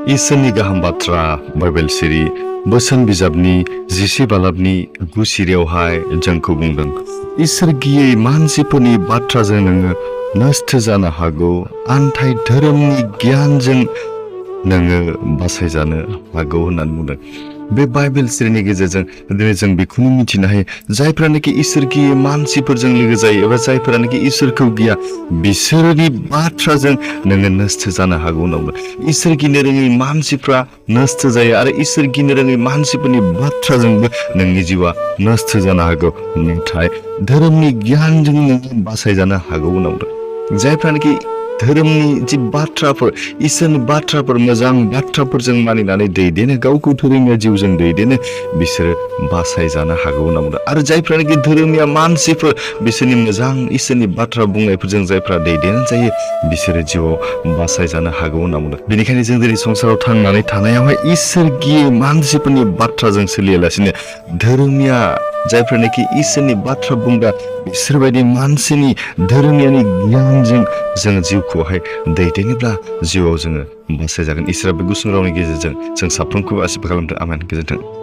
इसोरनि गाहाम बाथ्रा बाइबेल सिरि बोसोन बिजाबनि 11 बालाबनि 9 सिरियावहाय जोंखौ बुंदों। इसोर गियै मानसिफोरनि बाथ्राजों नोङो नस्थ जानो हागौ, आन्थाय धोरोमनि गियानजों नोङो बासायजानो हागौ होननानै बुंदों। बे बाइबेल सिरिनि गेजेरजों दिनै जों बेखौनो मिथिनो हायो, जायफ्रानोखि इसोर गियै मानसिफोरजों लोगो जायो एबा जायफ्रानोखि इसोरखौ गिया बिसोरनि बाथ्राजों नोङो नस्थ जानो हागौ होनना बुंदों। इसोर गिनो रोङै मानसिफ्रा नस्थ जायो आरो इसोर गिनो रोङै मानसिफोरनि बाथ्राजोंबो नोंनि जिउआ नस्थ जानो हागौ, नाथाय धोरोमनि गियानजों नोङो बासायजानो हागौ होनना बुंदों। जायफ्रानोखि धोरोमनि जि बाथ्राफोर, इसोरनि बाथ्राफोर, मोजां बाथ्राफोरजों मानिनानै दैदेनो, गावखौ धोरोमिया जिउजों दैदेनो, बिसोरो बासायजानो हागौ होनना बुंदों। आरो जायफ्रानोखि धोरोमिया मानसिफोर, बिसोरनि मोजां इसोरनि बाथ्रा बुंनायफोरजों जायफ्रा दैदेन जायो, बिसोरो जिउआव बासायजानो हागौ होनना बुंदों। बेनिखायनो जों दिनै संसाराव थांनानै थानायावहाय इसोर गियै मानसिफोरनि बाथ्राजों सोलियालासिनो धोरोमिया जायफ्रानोखि इसोरनि बाथ्रा बुंग्रा बिसोरबायदि मानसिनि धोरोमियानि गियानजों जों जिउखौहाय दैदेनोब्ला जिउआव जोङो बासायजागोन। इसोरा बे गुसुं रावनि गेजेरजों जों साफ्रोमखौबो आसिर्बाद खालामदों। आमेन। गोजोन्थों।